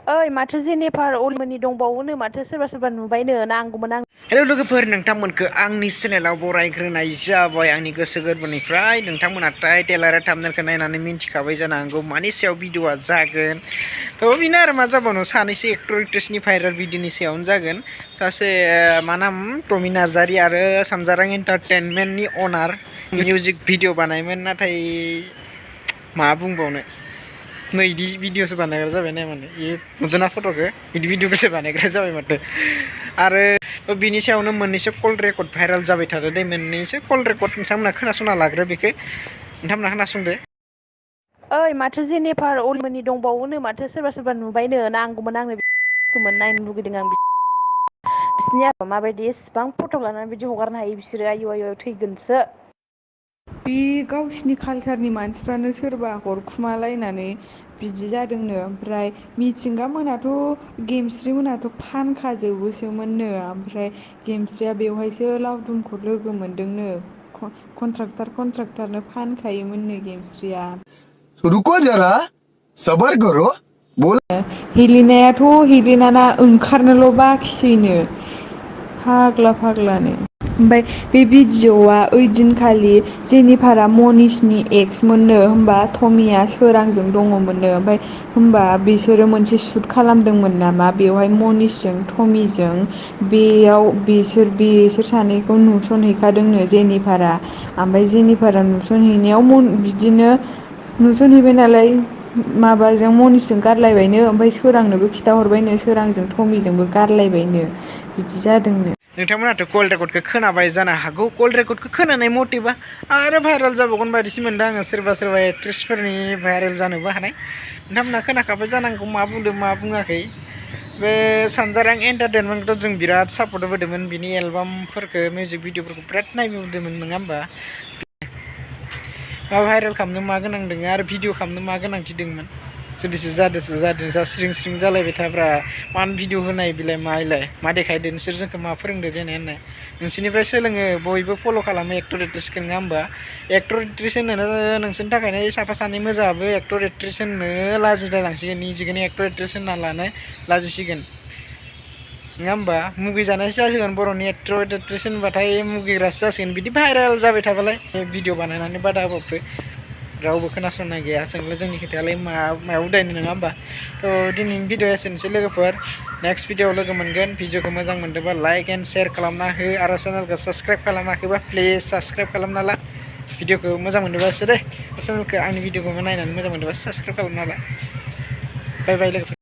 ओइ माथो जेनेफार अलिमोननि दंबावोनो माथो सोरबा सोरबा नुबायनो नांगौमोन आं। हेलौ लोगोफोर नोंथांमोनखौ आंनि चेनेलाव बरायग्रोनाय जाबाय आंनि गोसो गोरबोनिफ्राय नोंथांमोना टाइटेल आरो थाम्बनेलखौ नायनानै मिन्थिखाबाय जानांगौ मानि सायाव भिडिअआ जागोन थ' बेनो आरो मा जाबावनो सानैसो एक्टर एक्ट्रेसनि भाइरेल भिडिअनि सायावनो जागोन सासे मा नाम टमि नार्जारी आरो सानजारां एन्टारटेनमेन्टनि अनार मिउजिक भिडिअ बानायोमोन नाथाय मा बुंबावनो नै इदि भिडिअसो बानायग्रा जाबाय ना माने बे नुदोंना फट'खौ बिदि भिडिअखौसो बानायग्रा जाबाय माथो आरो बिनि सायावनो मोननैसो कल रेकर्ड भाइरेल जाबाय थादो दे मोननैसो कल रेकर्ड नोंथांमोना खोनासंना लाग्रो बेखौ नोंथांमोना खोनासंदो। ओइ माथो जेनेफार अलिमोननि दंबावोनो माथो सोरबा सोरबा नुबायनो नांगौमोन आंनो नायनो लुगैदों आं बिसोरनि आबा माबायदि एसेबां फट' लानानै बिदि हगारनो हायो बिसोरो आयु आयु थैगोनसो। बे गावसिनि कालसारनि मानसिफ्रानो सोरबा हरखुमालायनानै बिदि जादोंनो ओमफ्राय मिथिंगा मोनाथ' गेमस्रि मोनाथ' फानखाजोबोसोमोननो ओमफ्राय गेमस्रिया बेवहायसो लावदुमखौ लोगो मोनदोंनो कन्ट्राक्टारनो फानखायोमोननो गेमस्रिया। रुको जरा सबर करो हेलिनायाथ' हेलिनाना ओंखारनोल' बाखिसैनो फाग्लानो ओमफ्राय बे भिडिअ'आ ओइदिनखालि जेनिफारा मनिसनि एक्स मोननो होमबा टमिया सोरांजों दङमोननो ओमफ्राय होमबा बिसोरो मोनसे शुट खालामदोंमोन नामा बेवहाय मनिसजों टमिजों बेयाव बिसोर सानैखौ नुसनहैखादोंनो जेनिफारा ओमफ्राय जेनिफारा नुसनहैनायाव बिदिनो नुसनहैबाय नालाय माबाजों मनिसजों गारलायबायनो ओमफ्राय सोरांनोबो खिथाहरबायनो सोरांजों टमिजोंबो गारलायबायनो बिदि जादोंनो। नोंथांमोनाथ' कल रेकर्डखौ खोनाबाय जानो हागौ कल रेकर्डखौ खोनानाय मथेबा आरो भाइरेल जाबावगोन बायदिसो मोनदों आङो सोरबा एक्ट्रेसफोरनि भाइरेल जानोबो हानाय नोंथांमोना खोनाखाबाय जानांगौ मा बुंदों मा बुङाखै बे सानजारां एन्टारटेनमेन्टखौथ' जों बिराद सापर्ट होबोदोंमोन बिनि एलबामफोरखौ मिउजिक भिडिअफोरखौ बिराद नायबोदोंमोन नङा होमबा मा भाइरेल खालामनो मा गोनां दङ आरो भिडिअ खालामनो मा गोनांथि दंमोन जुदिसो जादों जा स्रिं स्रिं जालायबाय थाब्रा मान भिडिअ होनाय बिलाय मालाय मा देखायदो नोंसोर जोंखौ मा फोरोंदो देनाय होननाय नोंसोरनिफ्राय सोलोङो बयबो फल' खालामो एक्टर एक्ट्रेसखौ नङा होमबा एक्टर एक्ट्रेस होनोनो नोंसोरनि थाखायनो साफा सानै मोजाङाबो एक्टर एक्ट्रेस होननो लाजिलायलांसिगोन निजिखौनो एक्टर एक्ट्रेस होनना लानो लाजिसिगोन नङा होमबा मुगैजानायसो जासिगोन बर'नि एक्टर एक्ट्रेस होनबाथाय मुगैग्रासो जासिगोन बिदि भाइरेल जाबाय थाबालाय भिडिअ बानायनानै बादा होबाबो रावबो खोनासंनाय गैया जोंनि खोथायालाय मायाव उदायनो नङा होमबा थ' दिनैनि भिडिअ एसेनोसै लोगोफोर नेक्स्ट भिडिअआव लोगो मोनगोन भिडिअखौ मोजां मोनदोंबा लाइक एन्ड शेयार खालामना हो आरो चेनेलखौ साबसक्राइब खालामाखैबा प्लिज साबसक्राइब खालामना ला भिडिअखौ मोजां मोनदोंबासो दे चेनेलखौ आंनि भिडिअखौ नायनानै मोजां मोनदोंबासो साबसक्राइब खालामना ला बाय बाय लोगोफोर।